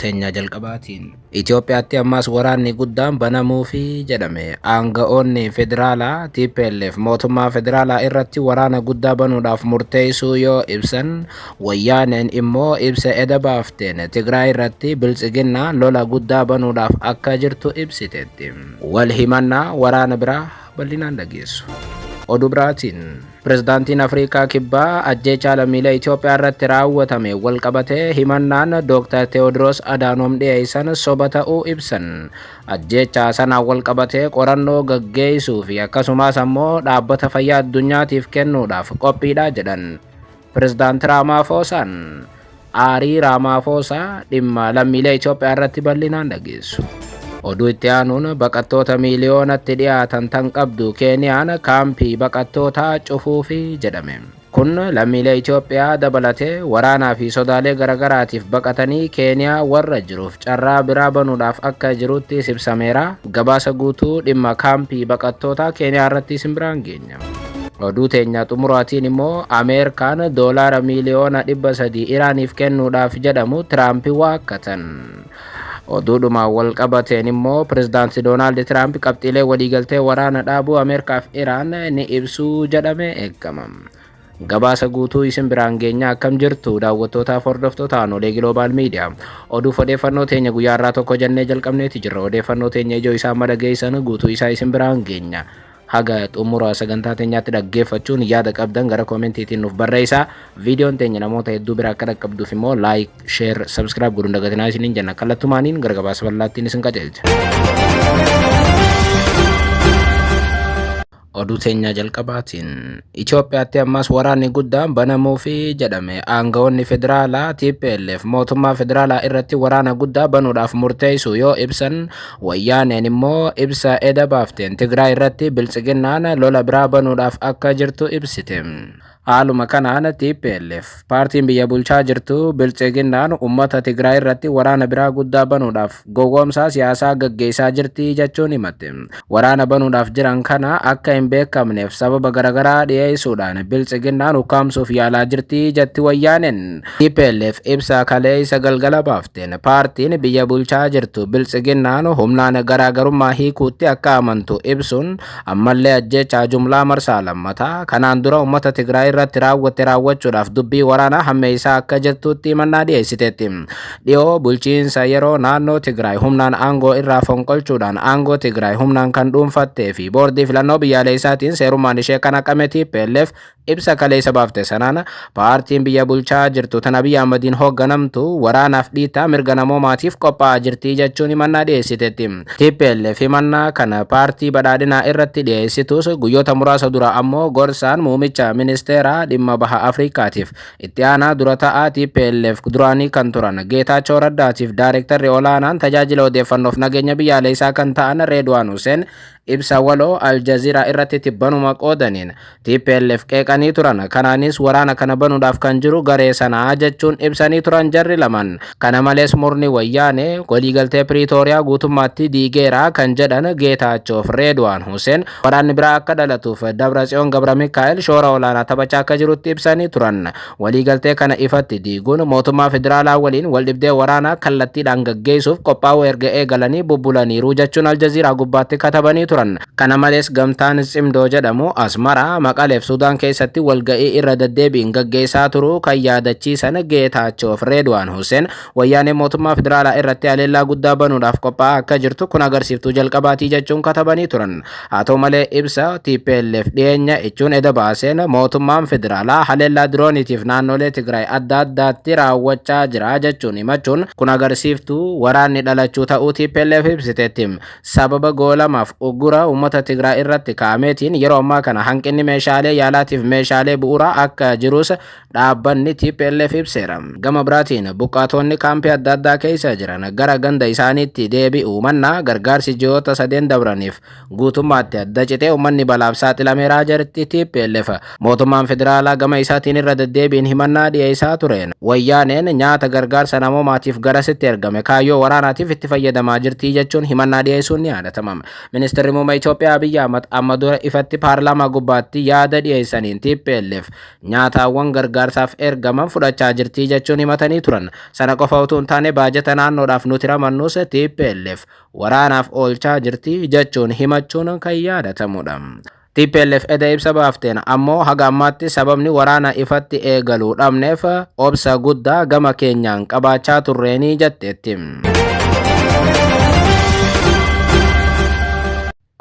Oduu teenya jalqabaatiin. Itoophiyaatti ammas waraanni guddaan banamuufi jedhame. Aanga'oonni federaalaa TPLF mootummaa federaalaa irratti waraana guddaa banuudhaaf murteessuu yoo ibsan, Wayyaaneen immoo ibsa eda baafteen Tigraay irratti Biltsiginnaa lola guddaa banuudhaaf akka jirtu ibsiteetti. Wal himannaa waraana biraa bal'inaan dhageessu. Oduu biraatiin, Pirezidaantiin Afrikaa Kibbaa ajjeechaa lammiilee Itoophiyaa irratti raawwatame walqabatee himannaan Dr. Teewodiroos Adaanoom dhiyeessan soba ta'uu ibsan. Ajjeechaa sanaan walqabatee qorannoo gaggeessuu fi akkasumas ammoo Dhaabbata Fayyaa Addunyaatiif kennuudhaaf qophiidha jedhan. Pirezidaanti Raamaafoosaan aarii Raamaafoosaa dhimma lammiilee Itoophiyaa irratti bal'inaan dhageessu. Oduu itti aanuun, baqattoota miiliyoonatti dhiyaatan tan qabdu Keeniyaan kaampii baqattootaa cufuufi jedhame. Kun lammiilee Itoophiyaa dabalatee waraanaa fi sodaalee garaagaraatiif baqatanii Keeniyaa warra jiruuf carraa biraa banuudhaaf akka jirutti ibsameera. Gabaasa guutuu dhimma kaampii baqattootaa Keeniyaa irratti isin biraan geenya. Oduu teenya xumuraatiin immoo, Ameerikaan doolaara miiliyoona 300 Iraaniif kennuudhaaf jedhamu Tiraampi waakkatan. Oduudhuma wal qabateen immoo, Pirezidaanti Doonaald Tiraamp qabxiilee waliigaltee waraana dhaabuu Ameerikaaf Iraan ni ibsuu jedhamee eegama. Gabaasa guutuu isin biraan geenya. Akkam jirtu, daawwattootaaf hordoftoota Aanolee Global Media? Oduuf odeeffannoo teenya guyyaa irraa tokko jennee jalqabneeti jirra. Odeeffannoo teenya ijoo isaa amma dhageessan guutuu isaa isin biraan geenya. Haga xumura sagantaa teenyaatti dhaggeeffachuun yaada qabdan gara koomentiitiin nuuf barreessaa. Viidiyoon teenya namoota hedduu bira akka dhaqqabduuf immoo like, share, subscribe godhuun dagatinaa isiniin jenna. Kallattumaaniin gara gabaasa bal'aattiin isin qajeelcha. Oduu teenya jalqabaatiin, Itoophiyaatti ammas waraanni guddaan banamuufi jedhame. Aanga'oonni federaalaa TPLF mootummaa federaalaa irratti waraana guddaa banuudhaaf murteessuu yoo ibsan, Wayyaaneen immoo ibsa eda baafteen Tigraay irratti Biltsiginnaan lola biraa banuudhaaf akka jirtu ibsite. Haaluma kanaan TPLF, paartiin biyya bulchaa jirtu Biltsiginnaan, uummata Tigraay irratti waraana biraa guddaa banuudhaaf gowwoomsaa siyaasaa gaggeessaa jirti jechuun himatte. Waraana banuudhaaf jiran kana akka hin beekamneef sababa garaagaraa dhiyeessuudhaan Biltsiginnaan ukkaamsuuf yaalaa jirti jetti Wayyaaneen. TPLF ibsa kaleessa galgala baafteen paartiin biyya bulchaa jirtu Biltsiginnaan humnaan garaagarummaa hiikuutti akka amantu ibsuun, ammallee ajjeechaa jumlaa marsaa lammataa kanaan dura uummata Tigraay irratti raawwatte raawwachuudhaaf dubbii waraanaa hammeessaa akka jirtutti himannaa dhiyeessiteetti. Dhiyoo bulchiinsa yeroo naannoo Tigraay humnaan aangoo irraa fonqolchuudhaan aangoo Tigraay humnaan kan dhuunfattee fi boordii filannoo biyyaalessaatiin seerummaan ishee kan haqame TPLF ibsa kaleessa baafte sanaan, paartiin biyya bulchaa jirtu tan Abiy Ahmediin hoogganamtu waraanaaf dhiittaa mirga namoomaatiif qophaa'aa jirti jechuun himannaa dhiyeessiteetti. TPLF himannaa kana paartii badhaadhinaa irratti dhiyeessitus, guyyoota muraasa dura ammoo gorsaan muumicha ministeeraa dhimma baha Afrikaatiif itti aanaa dura ta'aa TPLF duraanii kan turan Geetaachoo Raddaatiif daayirektarri olaanaan tajaajila odeeffannoof nageenya biyyaalessaa kan ta'an Reedwaan Hussein ibsa waloo Aljaziiraa irratti tibbanuma qoodaniin TPLF qeeqanii turan. Kanaanis waraana kana banuudhaaf kan jiru garee sanaa jechuun ibsanii turan jarri laman. Kana malees murni Wayyaanee waliigaltee Piriitooriyaa guutummaatti diigeera kan jedhan Geetaachoof Reedwaan Hussein, waraanni biraa akka dhalatuuf Dabratsiyoon Gabra Mikaa'el shoora olaanaa taphachaa akka jirutti ibsanii turan. Waliigaltee kana ifatti diiguun mootummaa federaalaa waliin waldhibdee waraanaa kallattiidhaan gaggeessuuf qophaa'uu erga eegalanii bubbulaniiru jechuun Aljaziiraa gubbaatti katabanii turan. Kana malees gamtaan Tsimdoo jedhamu Asmaraa, Maqaleef Sudaan keessatti walga'ii irra deddeebiin gaggeessaa turuu kan yaadachiisan Geetaachoof Reedwaan Hussein, Wayyaaneen mootummaa federaalaa irratti haleellaa guddaa banuudhaaf qophaa'aa akka jirtu kun agarsiiftuu jalqabaatii jechuun katabanii turan. Haa ta'u malee ibsa TPLF dhiyeenya jechuun eda baaseen mootummaan federaalaa haleellaa dirooniitiif naannolee Tigraay adda addaatti raawwachaa jira jechuun himachuun kun agarsiiftuu waraanni dhalachuu ta'uu TPLF ibsiteetti. Sababa goolamaaf uggura uummata Tigraay irratti kaa'ameetiin yeroo ammaa kana hanqinni meeshaalee yaalaatiif meeshaalee bu'uuraa akka jirus dhaabbanni TPLF ibseera. Gama biraatiin buqqaatonni kaampii adda addaa keessa jiran gara ganda isaaniitti deebi'uu mannaa gargaarsi ji'oota sadeen dabraniif guutummaatti adda citee uummanni balaaf saaxilameeraa jirti TPLF. Mootummaan federaalaa gama isaatiin irra deddeebiin himannaa dhiyeessaa tureen Wayyaaneen nyaata gargaarsa namoomaatiif garasitti ergame kaayyoo waraanaatiif itti fayyadamaa jirti jechuun himannaa dhiyeessuun ni yaadatama. Ministeerri Ministeerri Muummee Itoophiyaa Abiyyi Ahmad amma dura ifatti paarlaamaa gubbaatti yaada dhiyeessaniin TPLF nyaataawwan gargaarsaaf ergaman fudhachaa jirti jechuun himatanii turan. Sana qofa utuu hin taane baajata naannoodhaaf nuti ramannus TPLF waraanaaf oolchaa jirti jechuun himachuun kan yaadatamudha. TPLF eda ibsa baafteen ammoo haga ammaatti sababni waraana ifatti eegaluu dhabneef obsa guddaa gama keenyaan qabaachaa turreenii jetteetti.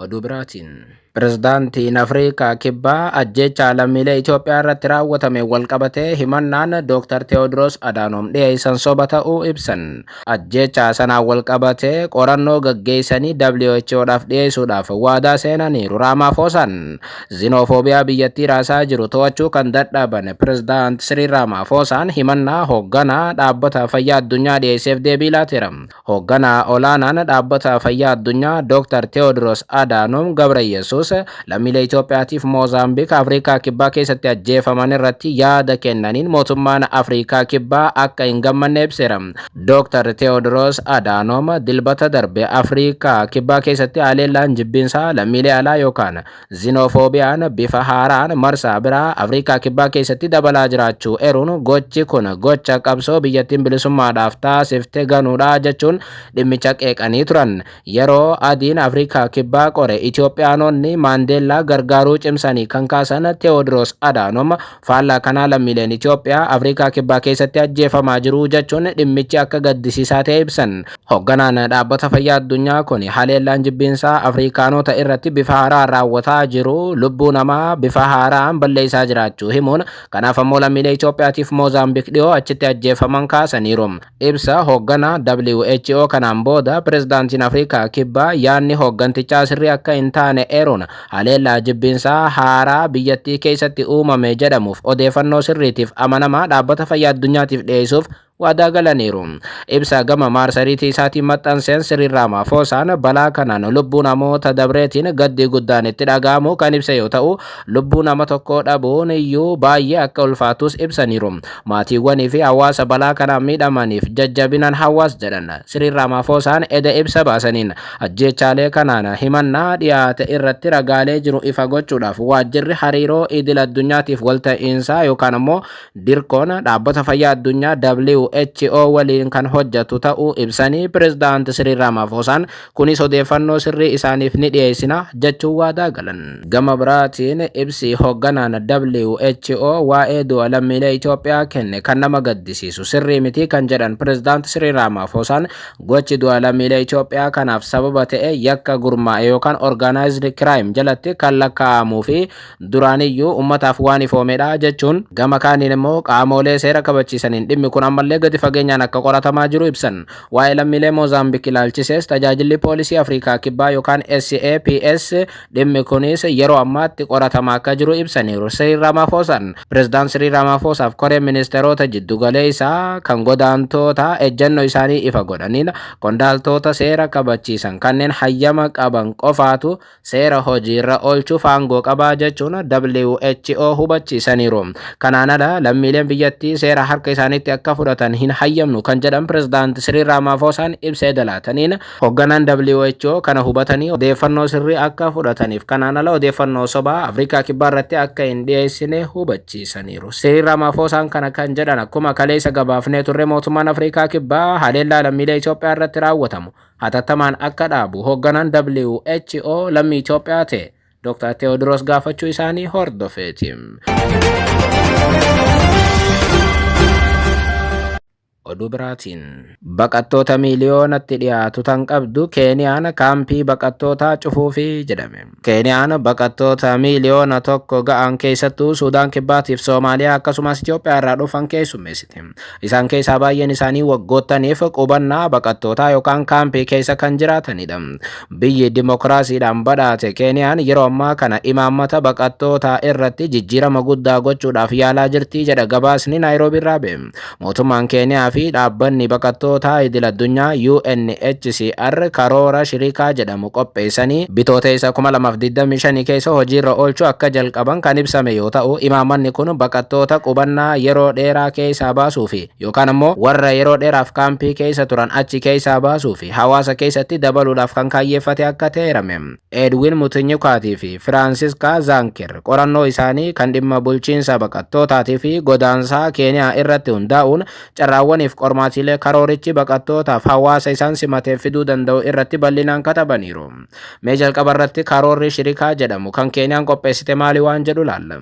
Oduu biraatiin. Pirezidaantiin Afrikaa Kibbaa ajjeechaa lammiilee Itoophiyaa irratti raawwatame walqabatee himannaan Dr. Teewodiroos Adaanoom dhiyeessan soba ta'uu ibsan. Ajjeechaa sanaan walqabatee qorannoo gaggeessanii WHOdhaaf dhiyeessuudhaaf waadaa seenaniiru. Raamaafoosaan zinoofobiyaa biyyattii raasaa jiru to'achuu kan dadhaban Pirezidaant Siriil Raamaafoosaan himannaa hoogganaa dhaabbata fayyaa addunyaa dhiyeesseef deebii laateera. Hoogganaa olaanaan dhaabbata fayyaa addunyaa Dr. Teewodiroos Adaanoom Gabrayyesuus lammiilee Itoophiyaatiif Moozaambiik Afrikaa Kibbaa keessatti ajjeefaman irratti yaada kennaniin mootummaan Afrikaa Kibbaa akka hin gammanne ibseera. Dr. Teewodiroos Adaanoom dilbata darbe Afrikaa Kibbaa keessatti haleellaan jibbiinsaa lammiilee alaa yookaan zinofoobiyaan bifa haaraan marsaa biraa Afrikaa Kibbaa keessatti dabalaa jiraachuu eeruun gochi kun gocha qabsoo biyyattiin bilisummaadhaaf taasifte ganuudha jechuun dhimmicha qeeqanii turan. Yeroo adiin Afrikaa Kibbaa qore Itoophiyaanonni Maandeellaa gargaaruu cimsanii kan kaasan Teewodiroos Adaanoom faallaa kanaa lammiileen Itoophiyaa Afrikaa Kibbaa keessatti ajjeefamaa jiru jechuun dhimmichi akka gaddisiisaa ta'e ibsan. Hoogganaan dhaabbata fayyaa addunyaa kun haleellaan jibbiinsaa Afrikaanota irratti bifa haaraan raawwataa jiru lubbuu namaa bifa haaraan balleessaa jiraachuu himuun kanaaf ammoo lammiilee Itoophiyaatiif Moozaambiik dhiyoo achitti ajjeefaman kaasaniiru. Ibsa hoogganaa WHO kanaan booda pirezidaantiin Afrikaa Kibbaa yaadni hooggantichaa sirrii akka hin taane eeruun haleellaa jibbiinsaa haaraa biyyattii keessatti uumame jedhamuuf odeeffannoo sirriitiif amanamaa dhaabbata fayyaa addunyaatiif dhiyeessuuf waadaa galaniiru. Ibsa gama maarsariitii isaatiin maxxanseen Siriil Raamaafoosaan balaa kanaan lubbuu namoota dabreetiin gaddi guddaan itti dhaga'amu kan ibse yoo ta'u lubbuu nama tokko dhabuun iyyuu baay'ee akka ulfaatus ibsaniiru. Maatiiwwanii fi hawaasa balaa kanaan miidhamaniif jajjabinaan hawaas jedhan. Siriil Raamaafoosaan eda ibsa baasaniin ajjeechaalee kanaan himannaa dhiyaate irratti ragaalee jiru ifa gochuudhaaf waajjirri hariiroo idil addunyaatiif walta'iinsaa yookaan ammoo dirkoon dhaabbata fayyaa addunyaa WHO waliin kan hojjetu ta'uu ibsanii pirezidaant Siriil Raamaafoosaan kunis odeeffannoo sirrii isaaniif ni dhiyeessina jechuun waadaa galan. Gama biraatiin ibsi hoogganaan WHO waa'ee du'a lammiilee Itoophiyaa kenne kan nama gaddisiisu sirrii miti kan jedhan pirezidaant Siriil Raamaafoosaan gochi du'a lammiilee Itoophiyaa kanaaf sababa ta'e yakka gurmaa'e yookaan organized crime jalatti kan lakkaa'amuu fi duraaniyyuu ummataaf waan ifoomedha jechuun gama kaaniin immoo qaamolee seera kabachiisaniin dhimmi kun ammallee gadi fageenyaan akka qoratamaa jiru ibsan. Waa'ee lammiilee Moozaambiik ilaalchisees tajaajilli poolisii Afrikaa Kibbaa yookaan SAPS dhimmi kunis yeroo ammaatti qoratamaa akka jiru ibsaniiru. Siriil Raamaafoosaan pirezidaant Siriil Raamaafoosaaf koreen ministeerota jiddugaleessaa kan godaantoota ejjennoo isaanii ifa godhaniin qondaaltota seera kabachiisan kanneen hayyama qaban qofaatu seera hojiirra oolchuuf aangoo qabaa jechuun WHO hubachiisaniiru. Kanaan ala lammiileen biyyattii seera harka isaaniitti akka fudhatan hin hayyamnu kan jedhan pirezidaant Siriil Raamaafoosaan ibsee dalaataniin hoogganaan WHO kana hubatanii odeeffannoo sirrii akka fudhataniif kanaan ala odeeffannoo sobaa Afrikaa Kibbaa irratti akka hin dhiyeessine hubachiisaniiru. Siriil Raamaafoosaan kana kan jedhan akkuma kaleessa gabaafnee turre mootummaan Afrikaa Kibbaa haleellaa lammiilee Itoophiyaa irratti raawwatamu hatattamaan akka dhaabu hoogganaan WHO lammii Itoophiyaa ta'e Dr. Teewodiroos gaafachuu isaanii hordofeeti. Oduu biraatiin baqattoota miiliyoonatti dhiyaatu tan qabdu Keeniyaan kaampii baqattootaa cufuufi jedhame. Keeniyaan baqattoota 1 miiliyoona ga'an keessattuu Suudaan Kibbaatiif Soomaaliyaa akkasumas Itoophiyaa irraa dhufan keessummeessiti. Isaan keessaa baay'een isaanii waggoottaniif qubannaa baqattootaa yookaan kaampii keessa kan jiraatanidha. Biyyi dimokiraasiidhaan badhaate Keeniyaan yeroo ammaa kana imaammata baqattootaa irratti jijjiirama guddaa gochuudhaaf yaalaa jirti jedha gabaasni Naayiroobii irraa ba'e. Mootummaan Keeniyaa fi fi dhaabbanni baqattootaa idil addunyaa UNHCR karoora shirikaa jedhamu qopheessanii Bitootessa 2025 keessa hojiirra oolchuu akka jalqaban kan ibsame yoo ta'u, imaammanni kun baqattoota qubannaa yeroo dheeraa keessaa baasuu fi yookaan ammoo warra yeroo dheeraaf kaampii keessa turan achi keessaa baasuu fi hawaasa keessatti dabaluudhaaf kan kaayyeeffate akka ta'e eerame. Edwin Mutinyukaatii fi Firaansiiskaa Zaankir qorannoo isaanii kan dhimma bulchiinsa baqattootaatii fi godaansaa Keeniyaa irratti hundaa'uun carraawwaniif qormaatiilee karoorichi baqattootaaf hawaasa isaan simateef fiduu danda'u irratti bal'inaan katabaniiru. Mee jalqaba irratti karoorri shirikaa jedhamu kan Keeniyaan qopheessite maali waan jedhu laalla.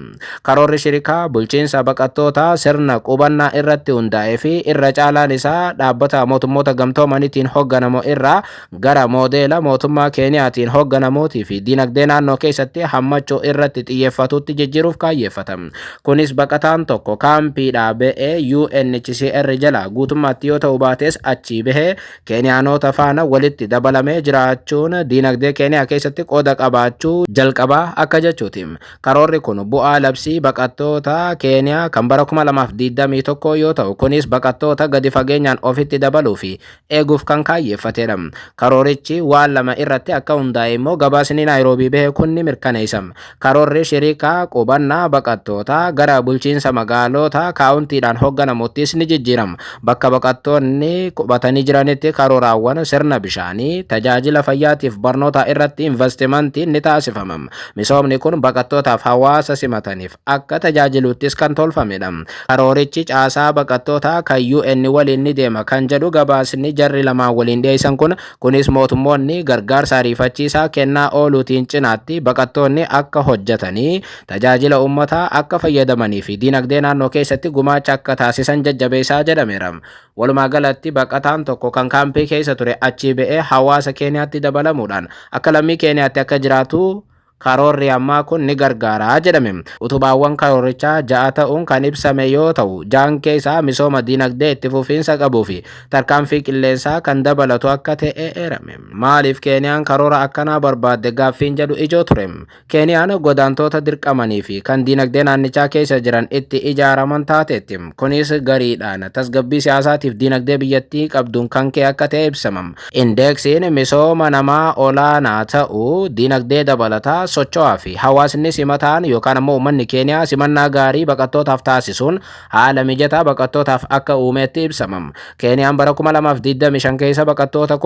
Karoorri shirikaa bulchiinsa baqattootaa sirna qubannaa irratti hundaa'ee fi irra caalaan isaa dhaabbata mootummoota gamtoomaniitiin hogganamu irraa gara moodeela mootummaa Keeniyaatiin hogganamuutii fi dinagdee naannoo keessatti hammachuu irratti xiyyeeffatutti jijjiiruuf kaayyeeffata. Kunis baqataan tokko kaampiidhaa ba'ee UNHCR jalaa guutummaatti yoo ta'u baates achii bahee Keeniyaanota faana walitti dabalamee jiraachuun diinagdee Keeniyaa keessatti qooda qabaachuu jalqabaa akka jechuuti. Karoorri kun bu'aa labsii baqattoota Keeniyaa kan bara 2021 yoo ta'u, kunis baqattoota gadi fageenyaan ofitti dabaluu fi eeguuf kan kaayyeeffatedha. Karoorichi waan lama irratti akka hundaa'e immoo gabaasni Naayiroobii bahe kun ni mirkaneessa. Karoorri shirikaa qubannaa baqattootaa gara bulchiinsa magaalota kaawuntiidhaan hogganamuttis ni jijjiirama. Bakka baqattoonni qubatanii jiranitti karooraawwan sirna bishaanii, tajaajila fayyaatiif barnootaa irratti invastimantiin ni taasifama. Misoomni kun baqattootaaf hawaasa simataniif akka tajaajiluttis kan tolfamedha. Karoorichi caasaa baqattootaa kan UN waliin ni deema kan jedhu gabaasni jarri lamaan waliin dhiyeessan kun, kunis mootummoonni gargaarsa ariifachiisaa kennaa ooluutiin cinaatti baqattoonni akka hojjetanii tajaajila uummataa akka fayyadamanii fi dinagdee naannoo keessatti gumaacha akka taasisan jajjabeessaa jedhameera. Walumaa galatti baqataan tokko kan kaampii keessa ture achii ba'ee hawaasa Keeniyaatti dabalamuudhaan akka lammii Keeniyaatti akka jiraatu karoorri ammaa kun ni gargaara jedhame. Utubaawwan karoorichaa 6 ta'uun kan ibsame yoo ta'u, ja'an keessaa misooma dinagdee itti fufiinsa qabuu fi tarkaanfii qilleensaa kan dabalatu akka ta'e eerame. Maaliif Keeniyaan karoora akkanaa barbaadde gaaffiin jedhu ijoo ture. Keeniyaan godaantoota dirqamanii fi kan dinagdee naannichaa keessa jiran itti ijaaraman taateetti. Kunis gariidhaan tasgabbii siyaasaatiif dinagdee biyyattii qabduun kan ka'e akka ta'e ibsama. Indeeksiin misooma namaa olaanaa ta'u dinagdee dabalataa socho'aa fi hawaasni simataan yookaan ammoo uummanni Keeniyaa simannaa gaarii baqattootaaf taasisuun haala mijataa baqattootaaf akka uumeetti ibsama. Keeniyaan bara 2025 keessa baqattoota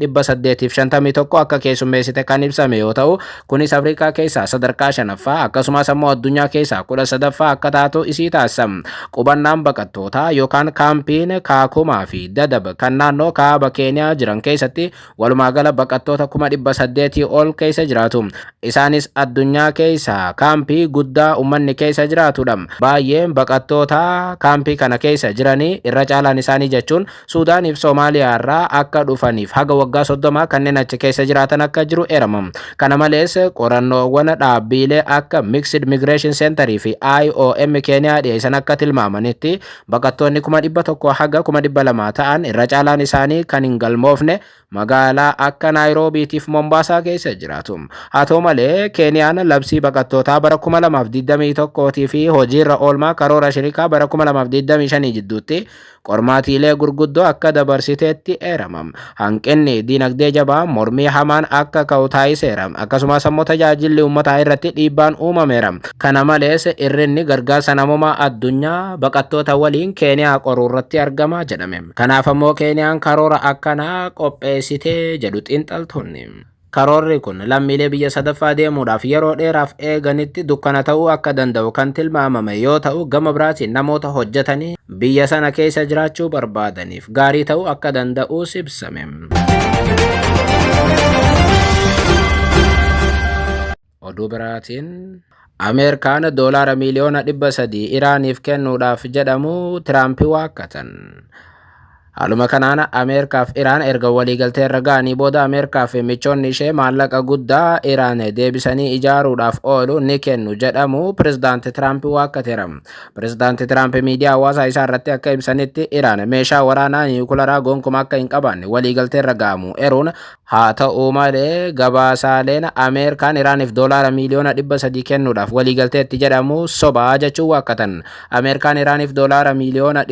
954,851 akka keessummeessite kan ibsame yoo ta'u, kunis Afrikaa keessaa sadarkaa shanaffaa akkasumas ammoo addunyaa keessaa 13ffaa akka taatu isii taasisa. Qubannaan baqattootaa yookaan kaampiin Kaakumaa fi Dadab kan naannoo kaaba Keeniyaa jiran keessatti walumaa gala baqattoota 800,000 ol keessa jiraatu. Isaanis addunyaa keessaa kaampii guddaa uummanni keessa jiraatudha. Baay'een baqattoota kaampii kana keessa jiranii irra caalaan isaanii jechuun Suudaaniif Soomaaliyaa irraa akka dhufaniif haga waggaa 30 kanneen achi keessa jiraatan akka jiru eerama. Kana malees qorannoowwan dhaabbiilee akka Mixed Migration Center fi IOM Keeniyaa dhiyeessan akka tilmaamanitti baqattoonni 100,000 haga 200,000 ta'an irra caalaan isaanii kan hin galmoofne magaalaa akka Naayiroobiitiif Mombaasaa keessa jiraatu. Haa ta'u malee Keeniyaan labsii baqattootaa bara 2021 fi hojiirra oolmaa karoora shirikaa bara 2025 jidduutti qormaatiilee gurguddoo akka dabarsiteetti eerama. Hanqinni dinagdee jabaa mormii hamaan akka ka'u taasiseera. Akkasumas ammoo tajaajilli uummataa irratti dhiibbaan uumameera. Kana malees irrinni gargaarsa namoomaa addunyaa baqattoota waliin Keeniyaa qoruu irratti argama jedhame. Kanaaf ammoo Keeniyaan karoora akkanaa qopheessitee jedhu xiinxaltoonni. Karoorri kun lammiilee biyya sadaffaa deemuudhaaf yeroo dheeraaf eeganitti dukkana ta'uu akka danda'u kan tilmaamame yoo ta'u, gama biraatiin namoota hojjetanii biyya sana keessa jiraachuu barbaadaniif gaarii ta'uu akka danda'us ibsame. Oduu biraatiin Ameerikaan doolaara miiliyoona 300 Iraaniif kennuudhaaf jedhamu Tiraampi waakkatan. Haaluma kanaan Ameerikaaf Iraan erga waliigaltee irra ga'anii booda Ameerikaa fi michoonni ishee maallaqa guddaa Iraan deebisanii ijaaruudhaaf oolu ni kennu jedhamu Pirezidaanti Tiraamp waakkateera. Pirezidaanti Tiraamp miidiyaa hawaasaa isaa irratti akka ibsanitti, Iraan meeshaa waraanaa niwukularaa gonkumaa akka hin qabaanne waliigaltee irra ga'amu eeruun, haa ta'u malee gabaasaaleen Ameerikaan Iraaniif $300 miiliyoona kennuudhaaf waliigalteetti jedhamu sobaa jechuun waakkatan. Ameerikaan Iraaniif $300 miiliyoona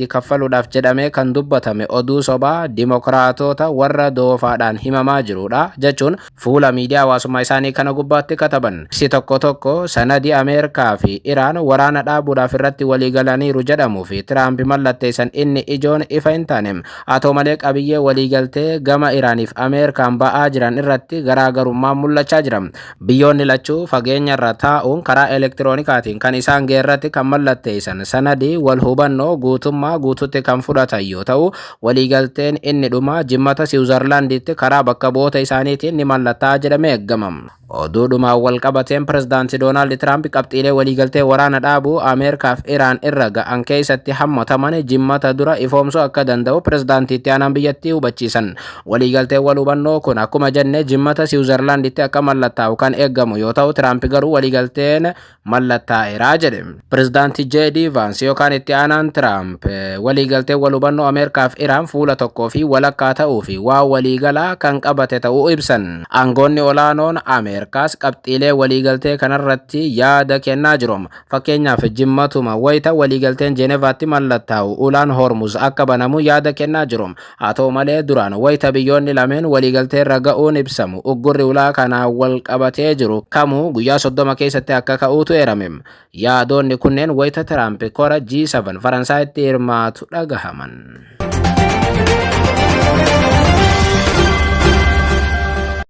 kaffaluudhaaf jedhamee kan dubbatame oduu sobaa dimokiraatota warra doofaadhaan himamaa jirudha jechuun fuula miidiyaa hawaasummaa isaanii kana gubbaatti kataban. Si tokko tokko sanadii Ameerikaa fi Iraan waraana dhaabuudhaaf irratti waliigalaniiru jedhamuu fi Tiraamp mallatteessan inni ijoon ifa hin taane. Haa ta'u malee, qabiyyee waliigaltee gama Iraaniif Ameerikaan ba'aa jiran irratti garaagarummaan mul'achaa jira. Biyyoonni lachuu fageenya irra taa'uun karaa elektiroonikaatiin kan isaan geerratti kan mallatteessan sanadii wal hubannoo guutummaa guututti kan fudhatan yoo ta'u, waliigalteen inni dhuma Jimmata Siwuzarlaanditti karaa bakka bu'oota isaaniitiin ni mallattaa jedhamee eegama. Oduudhumaan wal qabateen, Pirezidaanti Doonaald Tiraamp qabxiilee waliigaltee waraana dhaabuu Ameerikaaf Iraan irra ga'an keessatti hammataman Jimmata dura ifoomsuu akka danda'u pirezidaantii itti aanaan biyyattii hubachiisan. Waliigalteen wal hubannoo kun akkuma jenne Jimmata Siwuzarlaanditti akka mallattaa'u kan eeggamu yoo ta'u, Tiraamp garuu waliigalteen mallattaa'eeraa jedhe. Pirezidaanti J.D. Vance yookaan itti aanaan Tiraamp waliigalteen wal hubannoo Ameerikaaf Iraan fuula tokkoo fi walakkaa ta'uu fi waa waliigalaa kan qabate ta'uu ibsan. Aangoonni olaanoon Ameerikaas qabxiilee waliigaltee kanarratti yaada kennaa jiru. Fakkeenyaaf, Jimmatuma wayita waliigalteen Jeenevaatti mallattaa'u ulaan Hormuz akka banamu yaada kennaa jiru. Haa ta'u malee, duraan wayita biyyoonni lameen waliigaltee irra ga'uun ibsamu uggurri ulaa kanaa wal qabatee jiru kamuu guyyaa 30 keessatti akka ka'uutu eerame. Yaadonni kunneen wayita Tiraamp kora G7 Faransaayitti hirmaatu dhagahaman.